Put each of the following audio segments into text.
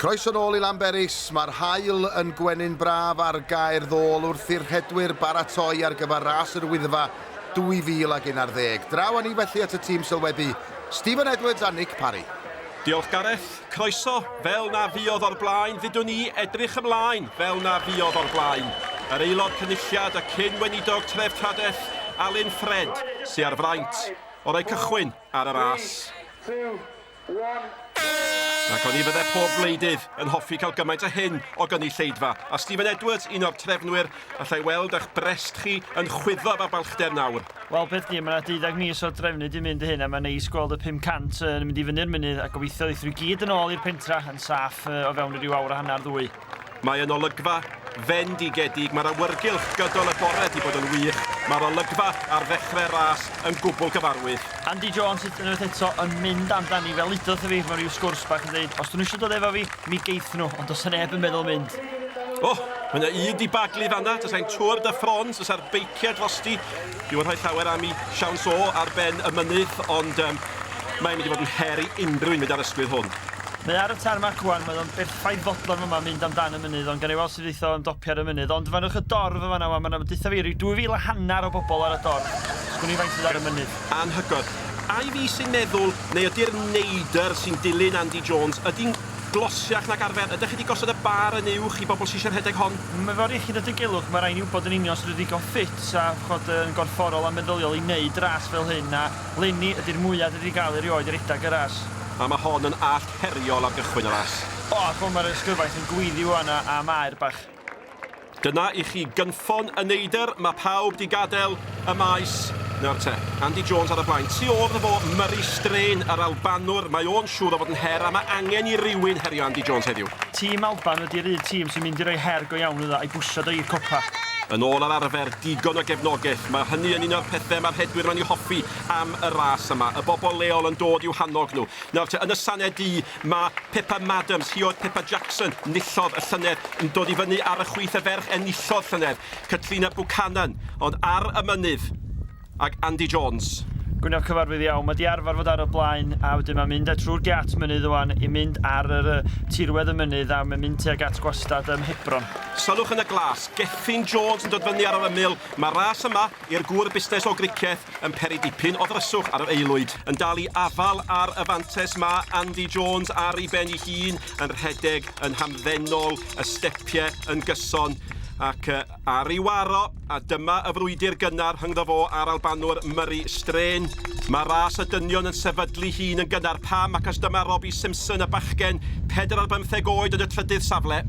Croeso nôl i Lanberis, mae'r haul yn gwenu'n braf ar Gaer Ddôl wrth i'r rhedwyr baratoi ar gyfer Ras yr Wyddfa 2011. Draw â ni felly at y tîm sylwebu, Stephen Edwards a Nick Parry. Diolch Gareth, croeso, fel na fuodd o'r blaen, ddudwn i, edrych ymlaen, fel na fuodd o'r blaen. Yr Aelod Cynulliad y cyn Weinidog Treftadaeth, Alun Ffred, sy ar fraint o roi cychwyn ar y ras. Ac oni fydde pob gwleidydd yn hoffi cael gymaint â hyn o gynulleidfa. A Stephen Edwards, un o'r trefnwyr, allai weld eich brest chi yn chwyddo efo balchder nawr. Wel, peth di, mae yna deuddeg mis o drefnu di mynd i hyn, a mae'n neis gweld y 500 yn mynd i fyny'r mynydd, a gobeithio ddeith nhw i gyd yn ôl i'r pentra yn saff o fewn ryw awr a hanner ddwy. Mae yn olygfa fendigedig, mae'r awyrgylch gydol y bore 'di bod yn wych, mae'r olygfa ar ddechrau'r ras yn gwbl gyfarwydd. Andy Jones unwaith eto yn mynd amdani fel udodd wrtho fi mewn rhyw sgwrs bach yn deud os dyn nhw eisiau dod efo fi, mi geith nhw, ond does 'na neb yn meddwl mynd. O, mae 'na un 'di baglu fan'na, tasai'n Tour de France, tasa'r beiciau drosti. Dwi'm yn rhoi llawer am i siawns o ar ben y mynydd, ond um, mae'n mynd i fod yn her i unrhyw un mynd ar ysgwydd hwn. Mae ar y tarmac wan, mae o'n berffaith fodlon fama mynd am dan y mynydd, ond gawn ni weld sut ddeith o ymdopi ar y mynydd. Ond fanwch y dorf yn fan'na wan, ma' 'na, deutha fi, ryw 2,000 a hanner o bobl ar y dorf. Sgwn i faint sydd ar y mynydd. Anhygoel. Ai fi sy'n meddwl, neu ydi'r neidr sy'n dilyn Andy Jones, ydi'n glosiach nag arfer? Ydych chi 'di gosod y bar yn uwch i bobl sy eisiau rhedeg hon? Mae efo'r iechyd a diogelwch, mae rhaid ni wybod yn union os ydw i ddigon ffit a ch'mod yn gorfforol a meddyliol i neud ras fel hyn, a leni ydi'r mwya dwi 'di gael erioed i redag y ras. A mae hon yn allt heriol ar gychwyn y ras. O, a ch'mo' ma'r ysgyfaint yn gweiddi ŵan a am aer bach. Dyna i chi gynffon y neidr, mae pawb 'di gadael y maes. Nawr te, Andy Jones ar y blaen. Tu ôl iddo fo, Murray Strain, yr Albanwr. Mae o'n siŵr o fod yn her a mae angen i rywun herio Andy Jones heddiw. Tîm Alban ydi'r un tîm sy'n mynd i roi her go iawn iddo a'i bwsio do i'r copa. Yn ôl yr arfer, digon o gefnogaeth. Mae hynny yn un o'r pethau mae'r rhedwyr 'ma'n eu hoffi am y ras yma. Y bobl leol yn dod i'w hannog nhw. Nawr te, yn y Saned Du, mae Pippa Madams, hi oedd Pippa Jackson, nillodd y llynedd, yn dod i fyny ar y chwith y ferch enillodd llynedd, Katrina Buchanan, ond ar y mynydd, ag Andy Jones. Gwyneb cyfarwydd iawn, mae 'di arfer fod ar y blaen a wedyn mae'n mynd trwy'r giât mynydd ŵan i mynd ar yr tirwedd y mynydd a mae'n mynd tuag at gwastad ym Hebron. Sylwch yn y glas, Gethin Jones yn dod fyny ar yr ymyl, mae'r ras yma i'r gŵr busnes o Gricieth yn peri dipyn o ddryswch ar yr aelwyd. Yn dal i afael ar y fantes mae Andy Jones ar ei ben ei hun yn rhedeg yn hamddenol, y stepiau yn gyson ac ar ei waro, a dyma y frwydr gynnar rhyngddo fo a'r Albanwr Murray Strain. Mae ras y dynion yn sefydlu hun yn gynnar. Pam? Acos dyma Robbie Simpson, y bachgen 4 ar 15 oed yn y trydydd safle.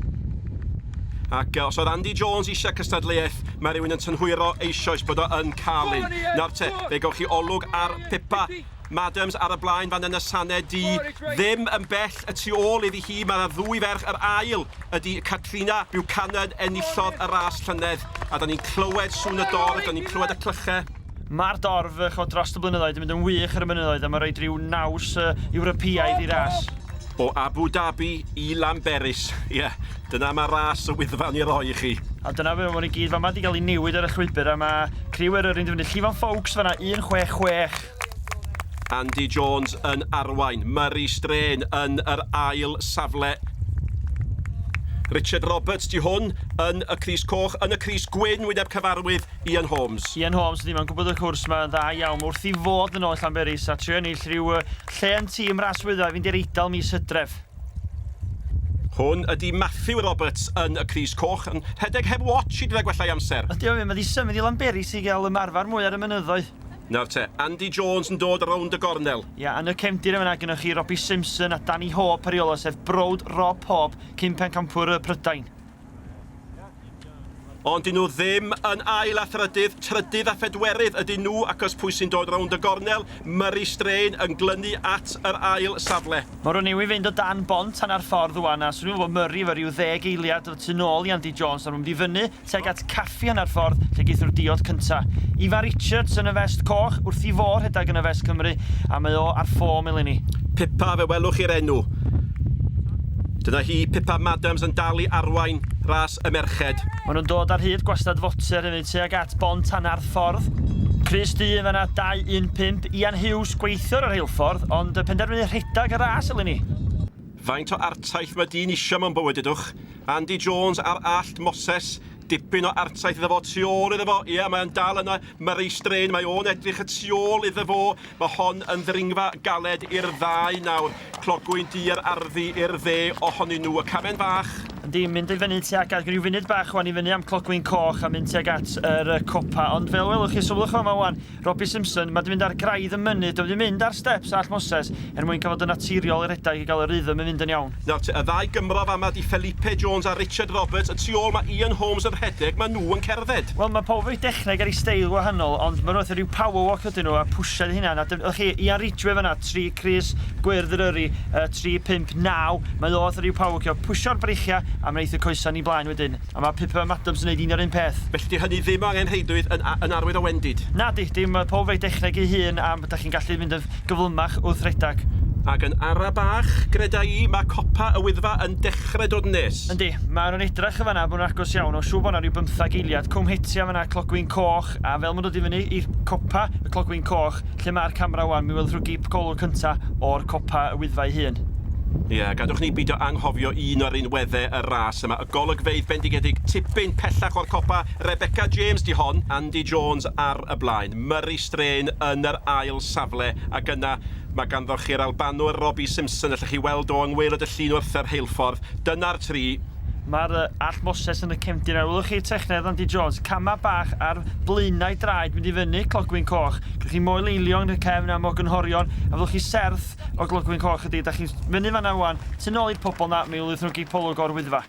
Ac os oedd Andy Jones eisiau cystadleuaeth, mae rhywun yn synhwyro eisoes bod o yn cael un. Nawr te, fe gewch chi olwg ar Pippa Madams ar y blaen fan yn y Saned Du. Ddim yn bell y tu ôl iddi hi, mae yna ddwy ferch. Yr ail ydy Katrina Buchanan, enillodd y ras llynedd. A da ni'n clywed sŵn y dorf, da ni'n clywed y clychau. Mae'r dorf, ch'mod, dros y blynyddoedd yn mynd yn wych ar y mynyddoedd a mae'n rhoi rhyw naws Ewropeaidd i'r ras. O Abu Dhabi i Lanberis. Ie, dyna mae ras y Wyddfa'n ei roi i chi. A dyna fe, maen nhw i gyd fama 'di gael eu newid ar y llwybr a mae criw Eryri'n dod fyny. Llifon Ffowcs fan'na, 166. Andy Jones yn arwain, Murray Strain yn yr ail safle. Richard Roberts di hwn yn y crys coch, yn y crys gwyn wyneb cyfarwydd Ian Holmes. Ian Holmes ddim yn gwybod y cwrs 'ma yn dda iawn, mae wrth ei fodd yn ôl Llanberis a trio ennill rhyw lle yn tîm ras Wyddfa i fynd i'r Eidal mis Hydref. Hwn ydi Matthew Roberts yn y crys coch, yn rhedeg heb watch i drio gwella'i amser. Ydi o, mae 'di symud i Lanberis i gael ymarfer mwy ar y mynyddoedd. Nawr te, Andy Jones yn dod rownd y gornel. Ia, yn y cefndir yn fan'na gynnoch chi Robbie Simpson a Danny Hope ar ei ôl o, sef brawd Rob Hope, cyn pencampwr Prydain. Ond dyn nhw ddim yn ail a thrydydd, trydydd a phedwerydd ydyn nhw acos pwy sy'n dod rownd y gornel, Murray Strain yn glynu at yr ail safle. Mae Ronnie i fynd o dan bont hanner ffordd ŵan a swn i'n meddwl bod Murray efo rhyw ddeg eiliad o tu nôl i Andy Jones a maen nhw'n mynd i fyny tuag at caffi hanner ffordd lle geith nhw'r diod cynta. Ifan Richards yn y fest coch wrth i fo rhedeg yn y fest Cymru a mae o ar ffôm eleni. Pippa, fe welwch chi'r enw. Dyna hi, Pippa Madams yn dal i arwain ras y merched. Maen nhw'n dod ar hyd gwastad Foter hefyd tuag at bont hanner ffordd. Crys Du yn fan'na, 2.15. Ian Hughes, gweithiwr y rheilffordd, ond penderfynu rhedeg y ras eleni. Faint o artaith mae dyn isio mewn bywyd, dudwch? Andy Jones ar Allt Moses, dipyn o artaith iddo fo, tu ôl iddo fo, ie, mae o'n dal yna, Murray Strain, mae o'n edrych y tu ôl iddo fo, mae hon yn ddringfa galed i'r ddau nawr, clogwyn du yr arddu i'r dde ohonyn nhw, y camen fach. Yndi, mynd i fyny tuag at, rhyw funud bach wan i fyny am Clogwyn Coch a mynd tuag at yr copa, ond fel welwch chi, sylwch fama wan, Robbie Simpson, mae 'di mynd ar graidd y mynydd, 'di mynd ar steps Allt Moses er mwyn cael fod yn naturiol i redeg i gael y rhythm yn mynd yn iawn. Nawr te, y ddau Gymro fama 'di Felipe Jones a Richard Roberts, y tu ôl mae Ian Holmes yn rhedeg, maen nhw yn cerdded. Wel, mae pawb efo'i dechneg ar ei steil wahanol, ond maen nhw fatha rhyw power walk ydyn nhw a pwsiau eu hunain, a dy- chi, Ian Ridgeway fan'na, 3 crys gwyrdd Eryri, 3, 5, 9, mae o fatha rhyw power walkio, pwsio'r breichiau a mi wneith y coesau yn ei blaen wedyn. A mae Pippa Madams yn neud un o'r un peth. Felly 'di hynny ddim o angenrheidrwydd yn yn arwydd o wendid? Nadi, dim, mae pawb efo'i dechneg ei hun a dach chi'n gallu mynd yn gyflymach wrth redag. Ac yn ara bach, greda i, mae copa y Wyddfa yn dechre dod yn nes. Yndi, maen nhw'n edrach yn fan'na bod nhw'n agos iawn, o siŵr bod 'na ryw bymthag eiliad. Cwm Hetia fan'na, Clogwyn Coch, a fel ma'n dod i fyny i'r copa, y Clogwyn Coch, lle mae'r camera 'wan, mi welwch rhyw gip golwg cynta o'r copa y Wyddfa ei hun. Ie, gadwch ni beidio anghofio un o rinweddau y ras yma, y golygfeydd bendigedig tipyn pellach o'r copa, Rebecca James 'di hon, Andy Jones ar y blaen, Murray Strain yn yr ail safle, ac yna mae ganddoch chi'r Albanwr Robbie Simpson, allwch chi weld o yng ngwaelod y llun wrth y rheilffordd. Dyna'r tri. Mae'r Allt Moses yn y cefndir a welwch chi technedd Andy Jones, camau bach ar blaenau draed mynd i fyny Clogwyn Coch. Gewch chi Moel Eilion yn y cefn a Morgan Horion, a fyddwch chi serth o Glogwyn Coch ydi, dach chi'n fyny fan'na ŵan, tu nôl i'r pobol 'na, mi wylith nhw gipolwg o'r Wyddfa.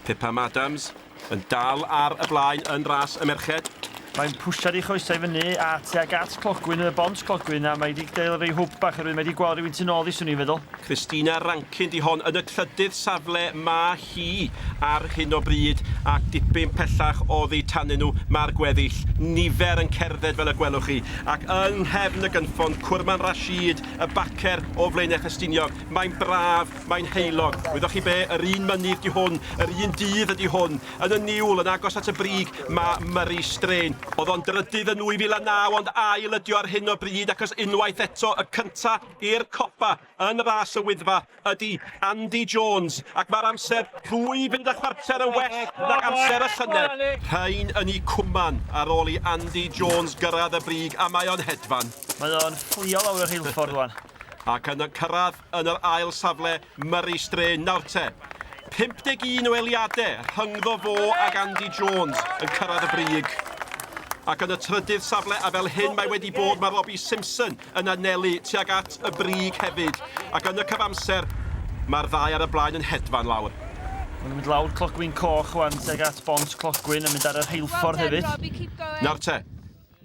Pippa Madams yn dal ar y blaen yn ras y merched. Mae'n pwsiad ei choesau i fyny a tuag at Clogwyn, y bont Clogwyn, a mae 'di gael rei hwb bach oherwydd mae 'di gweld rhywun tu nôl iddi 'swn i'n feddwl. Christina Rankin 'di hon yn y trydydd safle ma' hi ar hyn o bryd ac dipyn pellach oddi tanyn nhw ma'r gweddill, nifer yn cerdded fel y gwelwch chi ac yng nghefn y gynffon Cwrman Rashid y bacer o Flaenau Ffestiniog. Mae'n braf, mae'n heulog. Wyddoch chi be? Yr un mynydd 'di hwn, yr un dydd ydi hwn. Yn y niwl, yn agos at y brig, mae Murray Strain. Oedd o'n drydydd yn 2009, ond ail ydi o ar hyn o bryd, achos unwaith eto, y cynta i'r copa yn ras y Wyddfa ydi Andy Jones, ac mae'r amser ddwy funud a chwarter yn well nag amser y llynedd. Rhain yn eu cwman ar ôl i Andy Jones gyrraedd y brig, a mae o'n hedfan. Mae o'n fflio lawr y rheilffordd wan. Ac yn cyrraedd yn yr ail safle, Murray Strain. Nawr te, 51 o eiliadau rhyngddo fo ag Andy Jones yn cyrraedd y brig. Ac yn y trydydd safle, a fel hyn mae wedi bod, mae Robbie Simpson yn anelu tuag at y brig hefyd. Ac yn y cyfamser, mae'r ddau ar y blaen yn hedfan lawr. Maen nhw'n mynd lawr Clogwyn Coch wan tuag at Bont Clogwyn a mynd ar y rheilffordd hefyd. Nawr te,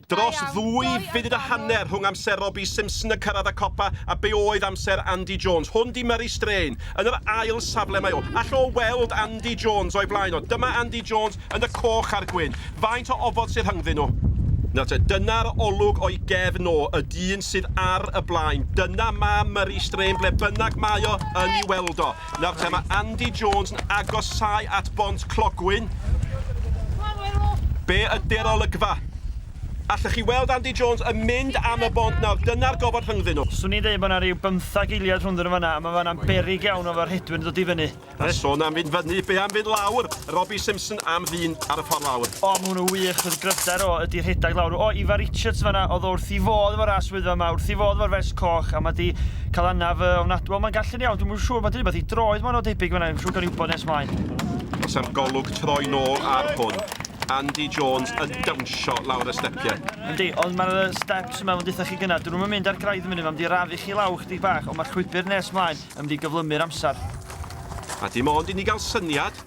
Dros ddwy funud a hanner rhwng amser Robbie Simpson yn cyrraedd y copa a be oedd amser Andy Jones. Hwn 'di Murray Strain. Yn yr ail safle mae o. All o weld Andy Jones o'i blaen o. Dyma Andy Jones yn y coch a'r gwyn. Faint o ofod sydd rhyngddyn nhw? Nawr te, dyna'r olwg o'i gefn o, y dyn sydd ar y blaen. Dyna ma Murray Strain, ble bynnag mae o, yn ei weld o. Nawr te, mae Andy Jones yn agosáu at Bont Clogwyn. Be ydy'r olygfa? Allwch chi weld Andy Jones yn mynd am y bont nawr? Dyna'r gofod rhyngddyn nhw. Swn i'n dweud bod 'na ryw bymthag eiliad rhwngddyn nhw fan'na, a mae fan'na'n beryg iawn efo'r rhedwyr yn dod i fyny. A sôn am fynd fyny, be am fynd lawr? Robbie Simpson am ddyn ar y ffordd lawr. O, ma' hwnnw'n wych, oedd gryfder o ydi rhedeg lawr. O, Ifor Richards fan'na, oedd o wrth 'i fodd efo'r ras Wyddfa 'ma, wrth 'i fodd efo'r fest coch, a ma' 'di cael anaf yy ofnadwy. Wel, mae'n gallu'n iawn, dwi'm yn siŵr, ma' 'di rhywbeth i droed mor o debyg fan'na, dwi'n siŵr gawn ni wybod nes mlaen. Oes am golwg troi nôl ar hwn. Andy Jones yn dawnsio lawr y stepiau. Yndi, ond mae'r steps yma, fel deutha chi gynna, dyn nhw'm yn mynd ar graidd y mynydd, ma'n mynd i rafu chi lawr chydig bach, ond mae'r llwybr nes mlaen yn mynd i gyflymu'r amser. A dim ond i ni gael syniad,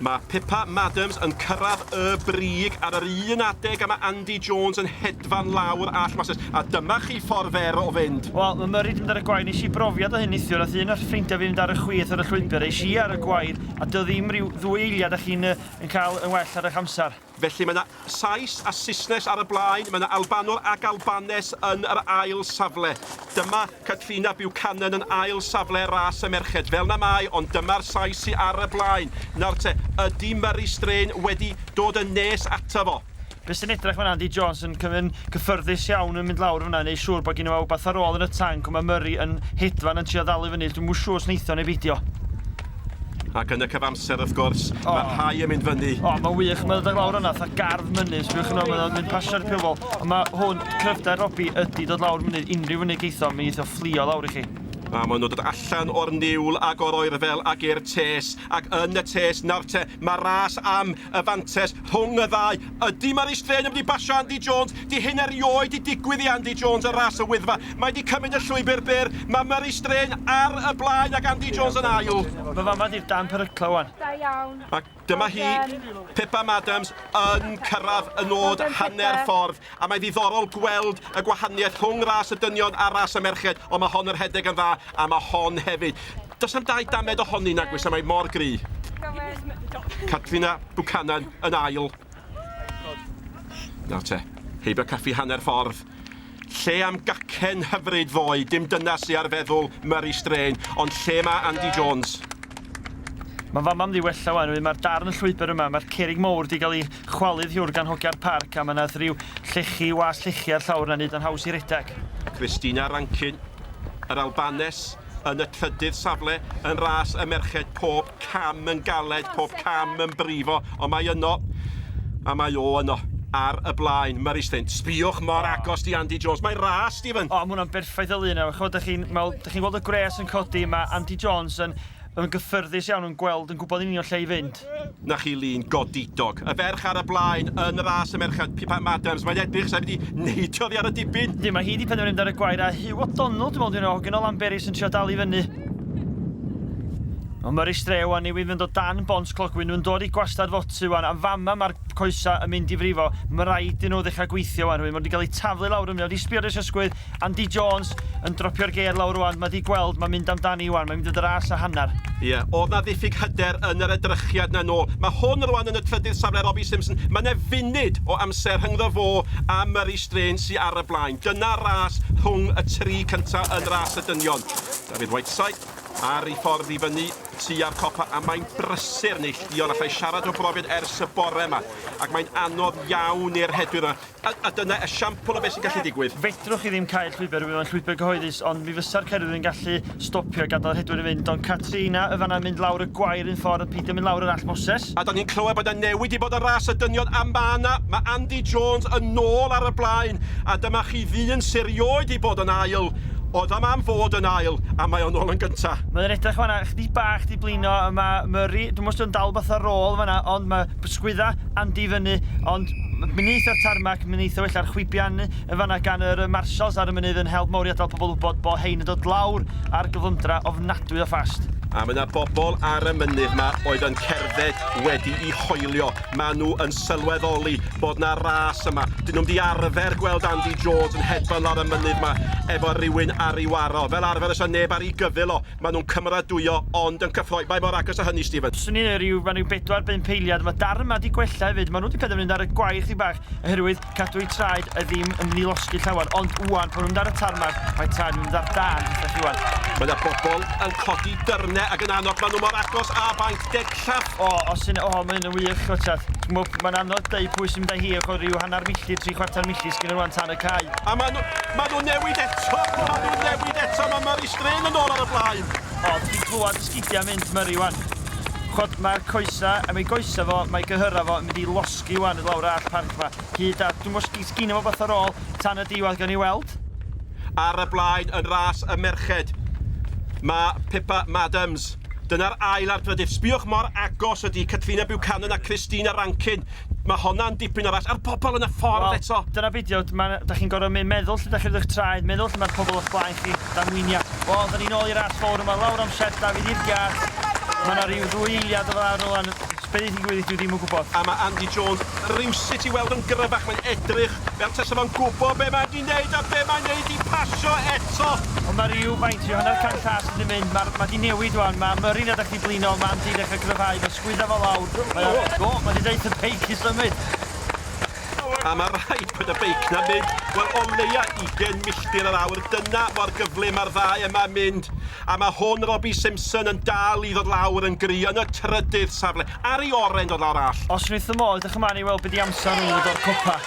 mae Pippa Madams yn cyrraedd y brig ar yr un adeg a mae Andy Jones yn hedfan lawr Allt Moses. A dyma chi ffordd fer o fynd. Wel, mae Murray 'di mynd ar y gwair. Nes i brofiad o hyn neithiwr. Nath un o'r ffrindiau fi fynd ar y chwith ar y llwybr. Es i ar y gwair, a doedd ddim rhyw ddwy eiliad a chi'n yn cael yn well ar eich amser. Felly mae 'na Sais a Saesnes ar y blaen, mae 'na Albanwr ac Albanes yn yr ail safle. Dyma Katrina Buchanan yn ail safle ras y merched. Fel 'na mae, ond dyma'r Sais sy ar y blaen. Nawr te, ydy Murray Strain wedi dod yn nes ato fo? Be sy'n edrach fan Andy Jones yn cymryd gyffyrddus iawn yn mynd lawr fyna, neu siŵr bod gen i fo wbath ar ôl yn y tanc, ond mae Murray yn hedfan yn trio ddal i fyny, dwi'm yn siŵr os neith o neu beidio. Ac yn y cyfamser, wrth gwrs, oh. mae rhai yn mynd fyny. O, oh, mae'n wych, mae'n dod lawr yna, fatha gardd mynydd, sbiwch yno, mae'n mynd pasio'r pibl. Ond mae hwn, cryfder Robbie ydy dod lawr mynydd, unrhyw fyny geitho, mi geitho fflio lawr i chi. A maen nhw'n dod allan o'r niwl ag o'r oerfel ag i'r tes, ac yn y tes, nawr te, mae ras am y fantes rhwng y ddau. Ydy Murray Strain yn mynd i basio Andy Jones? Di hyn erioed di digwydd i Andy Jones ar ras y Wyddfa. Mae di cymryd y llwybr byr. Mae Murray Strain ar y blaen ac Andy Jones yn ail. Mae fama di'r dan perygla wan. Da iawn. Ac dyma hi, Pippa Madams, yn cyrraedd y nod hanner ffordd. A mae'n ddiddorol gweld y gwahaniaeth rhwng ras y dynion a ras y merched, ond mae hon yn rhedeg yn dda, a mae hon hefyd. Does am dau damed ohoni nagwys, a mae mor gry. Katrina Buchanan yn ail. Nawr te, heibio caffi hanner ffordd. Lle am gacen hyfryd ddoe, dim dyna sy ar feddwl Murray Strain, ond lle mae Andy Jones? Mae fama mynd i wella wan, mae'r darn y llwybr yma, mae'r cerrig mowr di gael ei chwalu ddiwr gan hogia'r parc a mae yna rhyw llechi, was llechi ar llawr yna neud o'n haws i redeg. Christina Rankin, yr Albanes, yn y trydydd safle yn ras y merched, pob cam yn galed, pob cam yn brifo, ond mae yno, a mae o yno, ar y blaen, Murray Strain. Sbïwch mor agos di Andy Jones. Mae ras, Stephen. O, mae hwnna'n berffaith o lun. Chod, da chi'n chi gweld y gwres yn codi, mae Andy Jones yn yn gyffyrddus iawn yn gweld, yn gwybod yn union lle i fynd. Na chi lun godidog. Y ferch ar y blaen yn y ras y merched, Pippa Madams, mae'n edrych sa'i wedi neidio oddi ar y dibyn. Yndi, mae hi wedi penderfynu mynd ar y gwair a Hugh O'Donnell, dwi'n meddwl, dwi'n hogyn o Lamberis yn trio dal i fyny. Ond Murray Stray wan i fynd o dan bont clogwyn, nhw'n dod i gwastad foty wan, a fama mae'r coesa yn mynd i frifo. Mae rhaid i nhw ddechrau gweithio wan, rhywun, mae wedi cael eu taflu lawr yn mynd, wedi sbio ar y ysgwydd, Andy Jones yn dropio'r gêr lawr rwan, mae di gweld, mae'n mynd amdani wan, mae'n mynd y ras a hanner. Ie, yeah, oedd na ddiffyg hyder yn yr edrychiad na nôl. Mae hwn rwan yn y trydydd safle Robbie Simpson. Mae yna funud o amser rhyngddo fo a Murray Strain sy ar y blaen. Dyna ras rhwng y tri cyntaf yn ras y dynion. David Whiteside ar ei ffordd i fyny tua'r copa a mae'n brysur neilltuol allai siarad o brofiad ers y bore yma ac mae'n anodd iawn i'r rhedwyr yma. A dyna esiampl o beth sy'n gallu digwydd. Fedrwch chi ddim cael llwybr, mae'n llwybr gyhoeddus, ond mi fysa'r cerddwyr yn gallu stopio a gadael rhedwyr i fynd, ond Katrina y fanna mynd lawr y gwair un ffordd a peidio mynd lawr yr all Moses. A da ni'n clywed bod yna newid i bod y ras y dynion a ma' 'na, mae Andy Jones yn ôl ar y blaen, a dyma chi ddyn sy rioed i bod yn ail, oedd am am fod yn ail, a mae o'n ôl yn gynta. Mae'n edrych fanna, chdi bach di blino, a mae Murray, dwi'n meddwl yn dal beth ar ôl fanna, ond mae sgwydda Andy fyny, ond mi neith o'r tarmac, mi neith o wella'r chwibian yn fanna gan yr marshals ar y mynydd yn help mawr i adael pobl wybod bod hein yn dod lawr ar gyflymdra ofnadwy o fast. A mae yna bobl ar y mynydd ma oedd yn cerdded wedi'i hoelio. Maen nhw yn sylweddoli bod na ras yma. Dyn nhw'n di arfer gweld Andy Jones yn hedfan lawr y mynydd ma efo rhywun ar ei waro. Fel arfer oes neb ar ei gyfyl o. Maen nhw'n cymeradwyo ond yn cyffroi. Mae mor agos â hynny, Stephen. Swn i'n rhyw, mae rhyw 4-5 eiliad. Mae darn yma di gwella hefyd. Maen nhw wedi penderfynu mynd ar y gwair chdi bach oherwydd cadw eu traed y ddim yn mynd i losgi llawer. Ond wan, pan nhw'n mynd ar y tarmac, mae traed yn mynd ar dan, beth chi wan. Mae yna bobl yn codi dyrnau ac yn annog, maen nhw mor agos â faint degllaff. O, os yn, o, mae hyn yn wych, chwtad. Mae'n anodd deud pwy sy'n mynd â hi, o rhyw hanner milltir, 3/4 milltir sgyn nhw rwan tan y cae. A maen nhw, maen nhw newid eto, maen nhw newid eto, mae Murray Strain yn ôl ar y blaen. O, ti'n clywed y sgidiau mynd, Murray, wan. Chod, mae'r coesa, a mae goesa fo, mae gyhyra fo yn mynd i losgi wan i lawr all parc ma. Hyd at, dwi'n meddwl sgyn fo beth ar ôl tan y diwedd gan i weld. Ar y blaen yn ras y merched, mae Pippa Madams. Dyna'r ail a'r drydydd. Sbiwch mor agos ydy Katrina Buchanan a Christina Rankin. Mae honna'n dipyn o ras. A'r pobl yn y ffordd Wel, eto. Dyna beth yw, da chi'n gorfod mynd meddwl lle da chi'n eich traed, meddwl lle mae'r pobl o'ch blaen chi, damwynia. O, da ni'n ôl i'r ras fawr yma, lawr am set David i'r giat. Mae yna rhyw ddwy eiliad o fel rwan. Be di digwydd dwi ddim yn gwybod. A mae Andy Jones rywsut i weld yn gryfach. Mae'n edrych fel tasa fo'n gwybod be mae'n di wneud a be mae'n neud i pasio eto. Ond mae rhyw faint, rhyw 150 llas yn mynd. Mae ma di newid wan. Mae Murray'n edrych i blino, mae Andy dechrau cryfhau, mae sgwydda fo lawr. Mae o, mae di deud y beic i symud. A A mae rhaid bod y beic 'na'n mynd, wel, o leia 20 milltir yr awr. Dyna mor gyflym mae'r ddau yma'n mynd. A mae hwn, Robbie Simpson, yn dal i ddod lawr yn gry yn y trydydd safle. Ar ei oren dod lawr allt. Os wneith y modd, edrych ymlaen i weld be di amser nhw'n ddod o'r copa.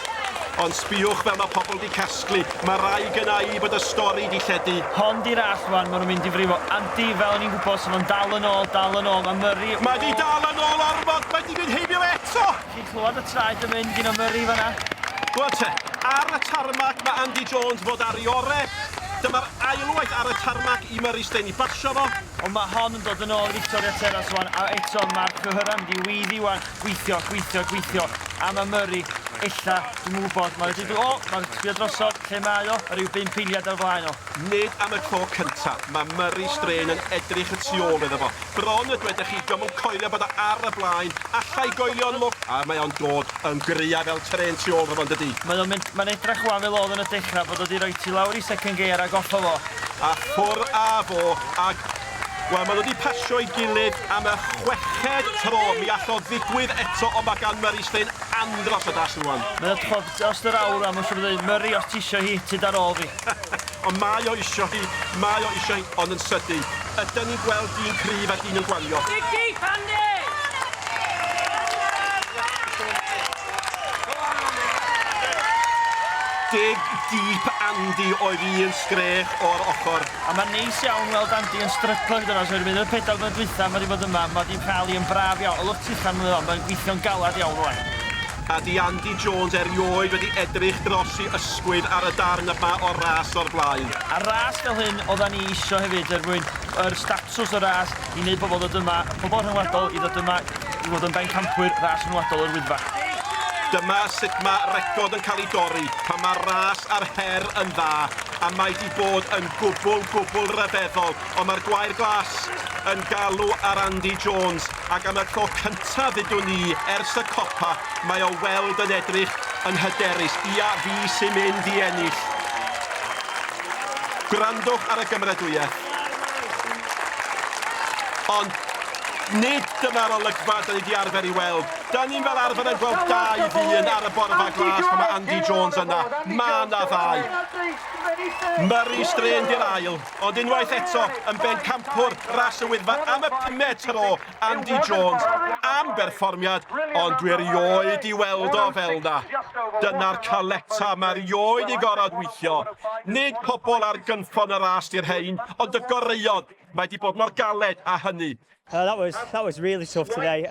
Ond sbïwch fel mae pobl 'di casglu. Mae rai gynna i bod y stori 'di lledu. Hon 'di'r allt 'wan, ma' nhw'n mynd i frifo. Andy, fel o'n i'n gwybod, 'sa fo'n dal yn ôl, dal yn ôl. Mae Murray... Mae 'di dal yn ôl ormod! Mae 'di mynd heibio fe eto! Chi'n clywed y traed yn mynd gyn o Murray fan'na. Wel te, ar y tarmac mae Andy Jones fod ar ei ore. Dyma'r ailwaith ar y tarmac i Murray Stein i basio fo. Ond mae hon yn dod yn ôl i Victoria Terrace wan, a eto mae'r cyhyrau'n mynd i weiddi wan, gweithio, gweithio, gweithio. A mae Murray, ella, dwi'm yn gwybod, mae wedi... O, mae'n sbio drosodd, lle mae o? Mae rhyw bump eiliad ar flaen o. Nid am y tro cyntaf, mae Murray Strain yn edrych y tu ôl iddo fo. Bron y dwedech chi, dio'm yn coelio bod o ar y blaen, alla i goelio'n lwc, a mae o'n dod yn gryfa fel trên tu ôl iddo fo yn dydi? Mae o'n mynd, mae'n edrach wan fel oedd yn y dechrau bod o 'di rhoi ti lawr i second gear ag off o fo. A ffwr a fo, ag, wel, maen nhw 'di pasio'i gilydd am y chweched tro, mi all o ddigwydd eto, ond mae gan Murray Stein andros o dasg rwan. Mae o ch'mod dros yr awr wan, mae'n siŵr bod o'n deud, Murray os ti isio hi, tyd ar ôl fi. Ond mae o isio hi, mae o isio hi, ond yn sydyn, ydan ni'n gweld dyn cryf a dyn yn gwanio. Dig deep, Andy! Dig deep, Andy oedd un sgrech o'r ochr. A mae'n neis iawn weld Andy yn stryglo gyda fo, so wedi mynd y pedair mlynedd dwytha, mae wedi bod yma, mae wedi cael ei yn braf iawn. Olwch tuchan mlynedd on, mae'n gweithio'n galad iawn rwan. A 'di Andy Jones erioed wedi edrych dros i ysgwydd ar y darn yma o'r ras o'r blaen. A ras fel hyn oeddan ni isio hefyd er mwyn yr statws o'r ras i wneud pobl ddod yma, pobl rhyngwladol i ddod yma i fod yn bencampwyr ras rhyngwladol yr Wyddfa. Dyma sut mae record yn cael ei dorri pan mae'r ras a'r her yn dda, a mae 'di bod yn gwbl, gwbl ryfeddol, ond mae'r gwair glas yn galw ar Andy Jones, ac am y tro cyntaf ddudwn ni ers y copa, mae o weld yn edrych yn hyderus. Ia, fi sy'n mynd i ennill. Gwrandwch ar y gymeradwyaeth. Ond nid dyma'r olygfa da ni 'di arfer i weld. Da ni'n fel arfer yn gweld dau ddyn ar y borfa glas pan mae Andy Jones yna. Mae 'na ddau. Murray Strain 'di'r ail, ond unwaith eto yn bencampwr ras y Wyddfa am y pumed tro, Andy Jones, am berfformiad, ond dwi erioed i weld o fel 'na. Dyna'r caleta mae erioed i gorfod weithio. Nid pobl ar gynffon y ras 'di'r rhein, ond y goreuon. Mae 'di bod mor galed â hynny. That was really tough today.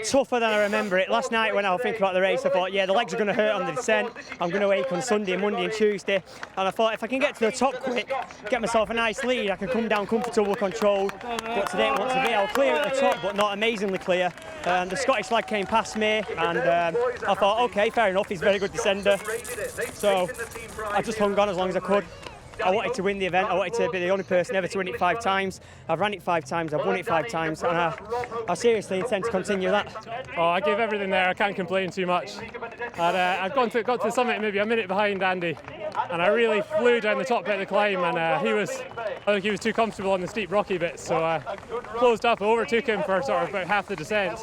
Tougher than I remember it. Last night when I was thinking about the race, I thought, yeah, the legs are going to hurt on the descent. I'm going to ache on Sunday, Monday, and Tuesday. And I thought if I can get to the top quick, get myself a nice lead, I can come down comfortable, controlled. But today it wasn't to be. I was clear at the top, but not amazingly clear. The Scottish lad came past me, and I thought, okay, fair enough. He's a very good descender. So I just hung on as long as I could. I wanted to win the event. I wanted to be the only person ever to win it five times. I've ran it five times. I've won it five times, and I seriously intend to continue that. Oh, I gave everything there. I can't complain too much. I'd, I'd got to the summit maybe a minute behind Andy, and I really flew down the top bit of the climb. And I think he was too comfortable on the steep rocky bits, so I closed up, overtook him for sort of about half the descent,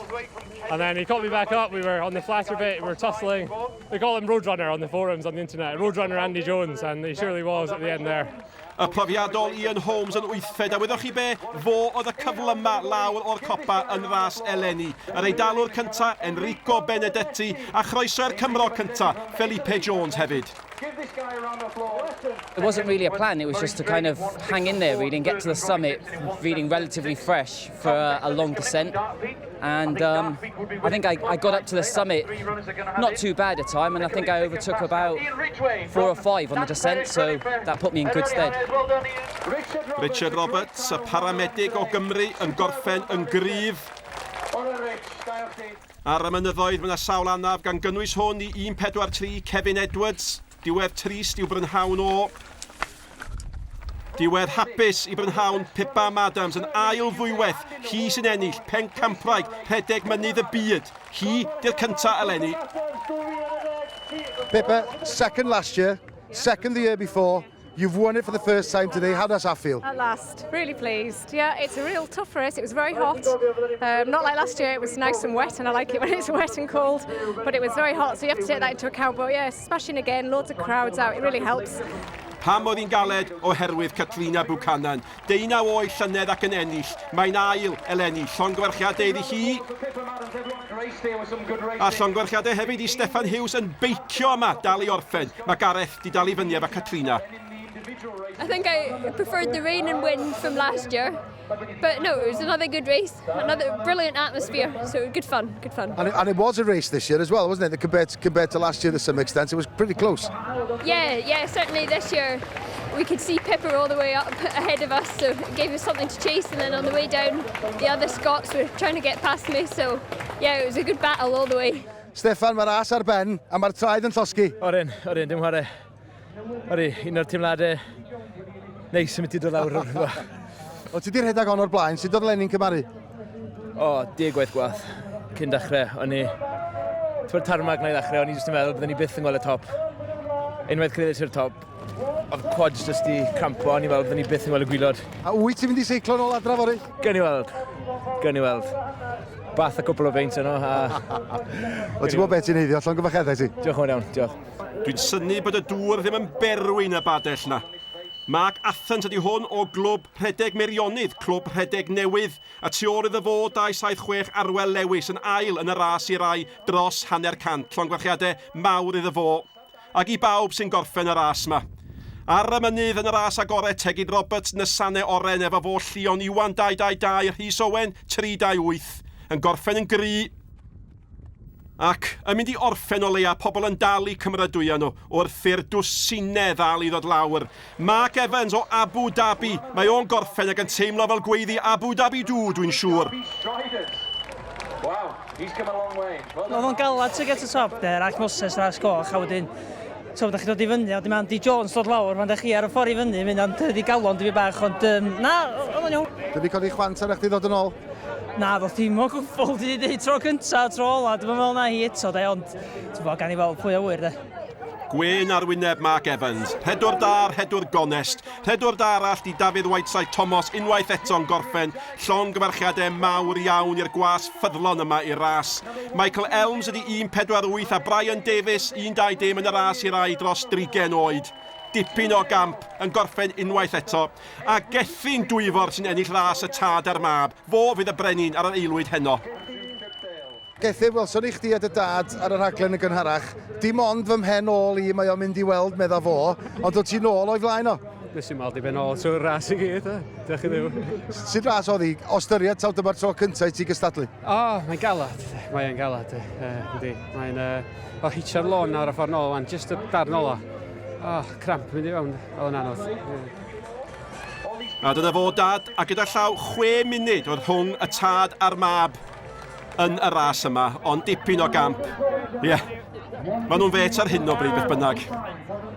and then he caught me back up. We were on the flatter bit, we were tussling. They call him Roadrunner on the forums on the internet, Roadrunner Andy Jones, and he surely was at the end there. Y profiadol Ian Holmes yn wythfed, a wyddoch chi be? Fo oedd y cyflyma lawr o'r copa yn ras eleni. Yr Eidalwr cynta, Enrico Benedetti, a chroeso'r Cymro cynta, Felipe Jones hefyd. It wasn't really a plan, it was just to kind of hang in there really and get to the summit feeling relatively fresh for a long descent. And I think I got up to the summit not too bad a time, and I think I overtook about four or five on the descent, so that put me in good stead. Richard Roberts, y paramedig o Gymru, yn gorffen yn gryf. Ar y mynyddoedd mae yna sawl anaf gan gynnwys hwn i 1.43 Kevin Edwards. Diwedd trist i'w brynhawn o. Diwedd hapus i brynhawn Pippa Madams yn ail ddwywaith. Hi sy'n ennill pencampwraig rhedeg mynydd y byd. Hi di'r cynta eleni. Pippa, second last year, second the year before. You've won it for the first time today. How does that feel? At last. Really pleased. Yeah, it's a real tough race. It was very hot. Not like last year, it was nice and wet, and I like it when it's wet and cold, but it was very hot, so you have to take that into account. But yeah, smashing again, loads of crowds out, it really helps. Pam oedd hi'n galed? Oherwydd Katrina Buchanan. Deunaw oed llynedd ac yn ennill. Mae'n ail eleni. Llongyfarchiadau iddi hi. A llongyfarchiadau hefyd i Steffan Hughes yn beicio yma, dal i orffen. Mae Gareth di dal i fyny efo Katrina. I think I preferred the rain and wind from last year. But no, it was another good race, another brilliant atmosphere, so good fun, good fun. And it was a race this year as well, wasn't it? Compared to last year to some extent, it was pretty close. Yeah, certainly this year we could see Pippa all the way up ahead of us, so it gave us something to chase, and then on the way down, the other Scots were trying to get past me, so yeah, it was a good battle all the way. Steffan, mae'r ras ar ben, a mae'r traed yn llosgi. Oren, oren, dim chwarae. Ori, un o'r teimladau neis yn mynd i dod lawr o'r rhywbeth. O, ti di rhedeg on o'r blaen, sut oedd Lenny'n cymaru? O, deg gwaith gwaith cyn dechrau. O'n i... Ti'n tarmac na i ddechrau, o'n i jyst yn meddwl byddwn ni byth yn gweld y top. Unwaith cyrraedd i'r top, oedd quads jyst i crampo, o'n i'n meddwl byddwn ni byth yn gweld y gwylod. A wyt ti'n mynd i seiclo nôl adra fory? Gawn ni weld. Gawn ni weld. Bath a cwpl o beint yno. A... O, ti'n gwybod beth ti'n heiddio, llongyfarchiadau ti. Diolch yn fawr iawn, diolch. Dwi'n synnu bod y dŵr ddim yn berwi yn y badell na. Mark Athens ydy hwn o glwb Rhedeg Meirionnydd, clwb rhedeg newydd, a tu ôl iddo fo 276 Arwel Lewis yn ail yn y ras i rai dros hanner cant. Llongyfarchiadau mawr iddo fo. Ac i bawb sy'n gorffen y ras yma. Ar y mynydd yn y ras agored, Tegid Roberts, Nysane Oren, efo fo Llion Iwan 222, Rhys Owen 328, yn gorffen yn gry ac yn mynd i orffen o leia pobl yn dal i cymeradwyo nhw wrth i'r dwsinau ddal i ddod lawr. Mark Evans o Abu Dhabi, mae o'n gorffen ac yn teimlo fel gweiddi Abu Dhabi dw, dwi'n siŵr. Oedd o'n galad to get to top there, ac Moses ras goch, a wedyn, so, da chi dod i fyny, a wedyn mae Andy Jones dod lawr, pan da chi ar y ffordd i fyny, mynd am dydi galon dwi bach, ond na, oedd o'n iawn. Dwi wedi codi chwant arach chdi ddod yn ôl. Na, ddoth dim o gwbl, dwi wedi dweud tro cynta, tro ola, dwi'n meddwl na hi eto, de, ond, ti'n gwbod, gan i weld pwy a wyr, de. Gwên ar wyneb Mark Evans. Rhedwr da, rhedwr gonest. Rhedwr da arall di Dafydd Whiteside Thomas unwaith eto'n gorffen. Llongyfarchiadau mawr iawn i'r gwas ffyddlon yma i'r ras. Michael Elms ydi 1.48 a Brian Davis 1.20 yn y ras i rai dros 30 oed. Dipyn o gamp yn gorffen unwaith eto. A Gethin Dwyfor sy'n ennill ras y tad a'r mab. Fo fydd y brenin ar yr aelwyd heno. Gethin, welson ni chdi a dy dad ar y rhaglen yn gynharach. Dim ond fy mhen ôl i mae o'n mynd i weld medda fo, ond o ti'n ôl o'i flaen o. Nes i'n malu di ben ôl trwy'r ras i gyd, e. Diolch i Dduw. Sut ras oedd hi, o ystyried taw dyma'r tro cyntaf i ti gystadlu? O, mae'n galad. Mae'n galad, yndi. Mae'n o hitio'r lôn ar y ffordd nôl, wan, just y darn ola. O, cramp mynd i fewn, oedd yn anodd. A dyna fo dad, a gyda llaw 6 munud oedd rhwng y tad a'r mab yn y ras yma, ond dipyn o gamp. Ie, yeah. Maen nhw'n fet ar hyn o bryd beth bynnag.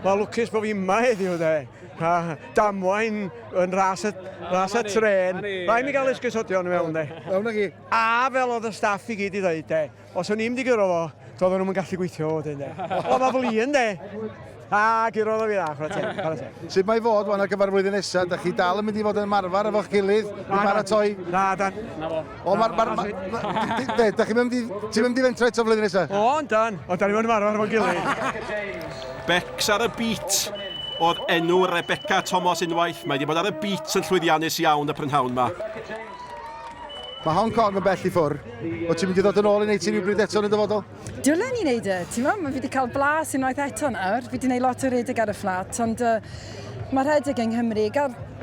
Mae lwcus bod fi yma heddiw, de. A damwain yn ras y, ras y tren. Rhaid mi gael esgusodion i mewn, de. Mewn ag chi. A fel oedd y staff i gyd i ddweud, de. Os o'n i'n di gyrro fo, doedden nhw'n gallu gweithio fo, wedyn, de. O, mae flin, de. A, gyrodd o fi dda, chwarae teg, chwarae teg. Sut mae i fod wan ar gyfer flwyddyn nesaf? Da chi dal yn mynd i fod yn ymarfer efo'ch gilydd i baratoi? Na, dan. Na fo. O, mae'r... Ma, ma, de, da chi'n mynd i... Ti'n mynd i fentro eto flwyddyn nesaf? O, dan. O, dan ni'n mynd ymarfer efo'n gilydd. Becs ar y beat oedd enw Rebecca Thomas unwaith. Mae wedi bod ar y beat yn llwyddiannus iawn y prynhawn yma. Mae Hong Kong yn bell i ffwr. O ti'n mynd i ddod yn ôl i wneud ti rhywbryd eto yn y dyfodol? Dylen ni wneud e, ti'n meddwl? Mae fi wedi cael blas unwaith eto nawr. Fi wedi gwneud lot o redeg ar y fflat, ond mae rhedeg yng Nghymru,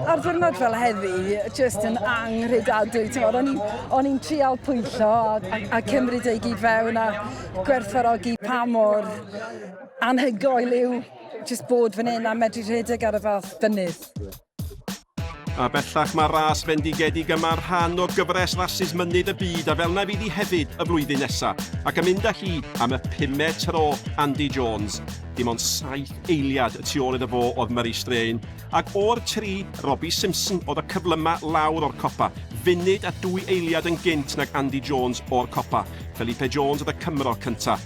ar ddiwrnod fel heddi, just yn anghredadwy. Ti'n meddwl, o'n i'n trial pwyllo a cymryd ei gyd fewn a gwerthfawrogi pa mor anhygoel yw just bod fan hyn a medru rhedeg ar y fath fynydd. A bellach mae ras fendigedig yma rhan o gyfres rasys mynydd y byd a fel na fydd hi hefyd y flwyddyn nesaf. Ac yn mynd â hi am y pumed tro Andy Jones. Dim ond 7 eiliad y tu ôl iddo fo oedd Murray Strain. Ac o'r tri, Robbie Simpson oedd y cyflyma lawr o'r copa. Funud a 2 eiliad yn gynt nag Andy Jones o'r copa. Felipe Jones oedd y Cymro cyntaf.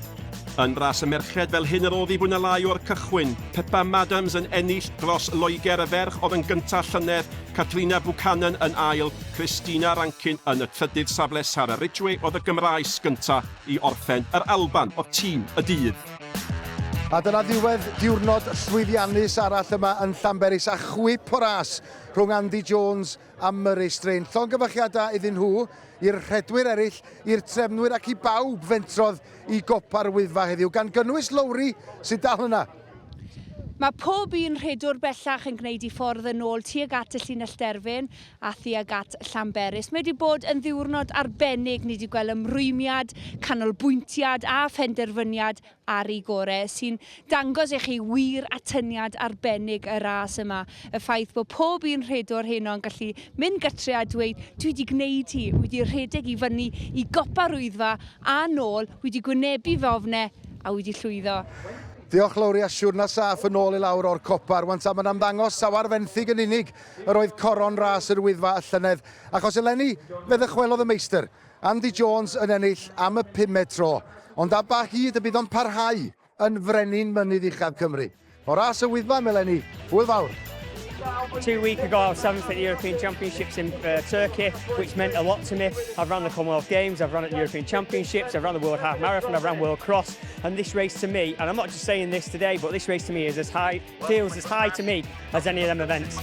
Yn ras y merched fel hyn yr oedd hi fwy na lai o'r cychwyn, Pippa Madams yn ennill dros Loegr, y ferch oedd yn gyntaf llynedd, Katrina Buchanan yn ail, Christina Rankin yn y trydydd safle, Sarah Ridgway oedd y Gymraes gyntaf i orffen, yr Alban oedd tîm y dydd. A dyna ddiwedd diwrnod llwyddiannus arall yma yn Llanberis a chwip o ras rhwng Andy Jones a Murray Strain. Llongyfarchiadau iddyn nhw, i'r rhedwyr eraill, i'r trefnwyr ac i bawb fentrodd i gopa'r Wyddfa heddiw, gan gynnwys Lowri sydd dal yna. Mae pob un rhedwr bellach yn gwneud i ffordd yn ôl tuag at y llinell derfyn a thuag at Llanberis. Mae wedi bod yn ddiwrnod arbennig, ni wedi gweld ymrwymiad, canolbwyntiad a phenderfyniad ar ei gore, sy'n dangos i chi wir atyniad arbennig y ras yma. Y ffaith bod pob un rhedwr heno yn gallu mynd gytre a dweud, dwi wedi gwneud hi, wedi rhedeg i fyny i gopa'r Wyddfa a nôl, wedi gwynebu fy ofne a wedi llwyddo. Diolch Lowri a siwrna saff yn ôl i lawr o'r copa rwan ta mae'n ymddangos taw ar fenthyg yn unig yr oedd coron ras yr Wyddfa y llynedd achos eleni fe ddychwelodd y meistr Andy Jones yn ennill am y pumed tro, ond am ba hyd y bydd o'n parhau yn frenin mynydd uchaf Cymru? O ras y Wyddfa am eleni, hwyl fawr! 2 weeks ago, I was seventh at the European Championships in Turkey, which meant a lot to me. I've run the Commonwealth Games, I've run at the European Championships, I've run the World Half Marathon, I've run World Cross, and this race to me, and I'm not just saying this today, but this race to me is as high, feels as high to me as any of them events.